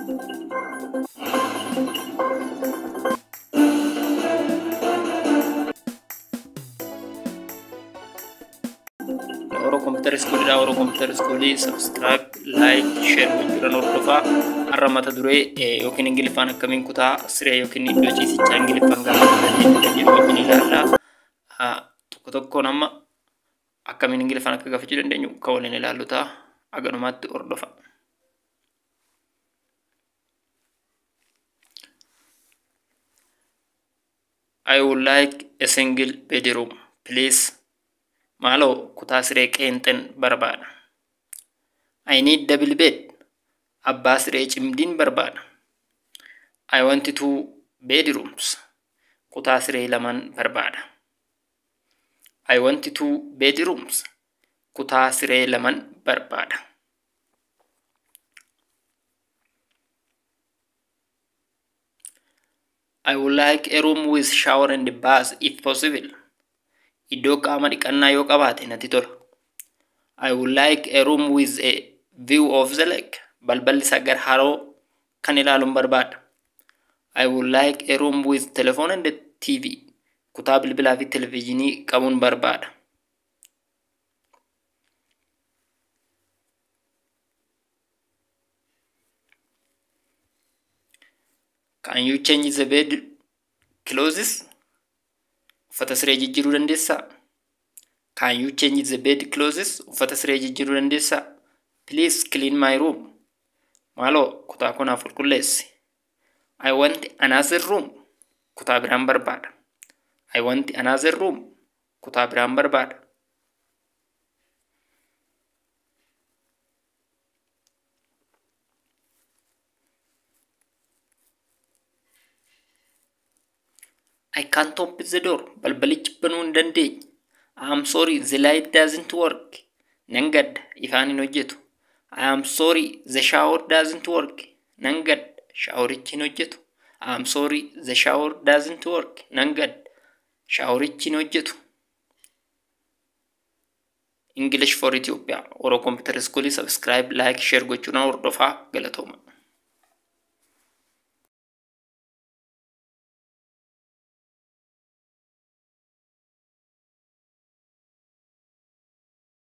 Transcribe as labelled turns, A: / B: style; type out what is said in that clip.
A: Oro Computer School dha. Oro Computer School subscribe, like, share gochuudhaan hordofaa. Har'a mata duree yookiin Ingiliffaan akkamiin kutaa siree yookiin iddoo ciisichaa Ingiliffaan gaafachuu dandeenya kan jedhu wajjin ilaalla. Tokko tokkoon amma akkamiin Ingiliffaan akka gaafachuu dandeenyu kan waliin ilaallu ta'a. Aganumaatti hordofa. I would like a single bedroom, please. Maaloo kutaa siree qeenxeen barbaada. I need double bed. Abbaa siree cimdiin barbaada. I want two bedrooms. Kutaa siree lamaan barbaada. I want two bedrooms. Kutaa siree lamaan barbaada. I would like a room with shower and bath if possible. Iddoo qaama dhiqannaa yoo qabaate natti tola. I would like a room with a view of the lake. Balballi isaa gara haroo kan ilaaluun barbaada. I would like a room with telephone and TV. Kutaa bilbilaa fi televezyiinii qabuun barbaada. Can you change the bed clothes? Uffata siree jijjiiruu dandeessaa? Can you change the bed clothes? Uffata siree jijjiiruu dandeessaa? Please clean my room. Maaloo kutaa koo naaf qulqulleessi. I want another room. Kutaa biraan barbaada. I want another room. Kutaa biraan barbaada. I can't open the door. Balbalichi banuu hin dandeenye. I am sorry, the light doesn't work. Nan gadda, ifaan hin hojjetu. I am sorry, the shower doesn't work. Nan gadda, shaaworichi hin hojjetu. I am sorry, the shower doesn't work. Nan gadda, shaaworichi hin hojjetu. English for Ethiopia. Oro Computer School subscribe, like, share gochuudhaan hordofaa, galatooma.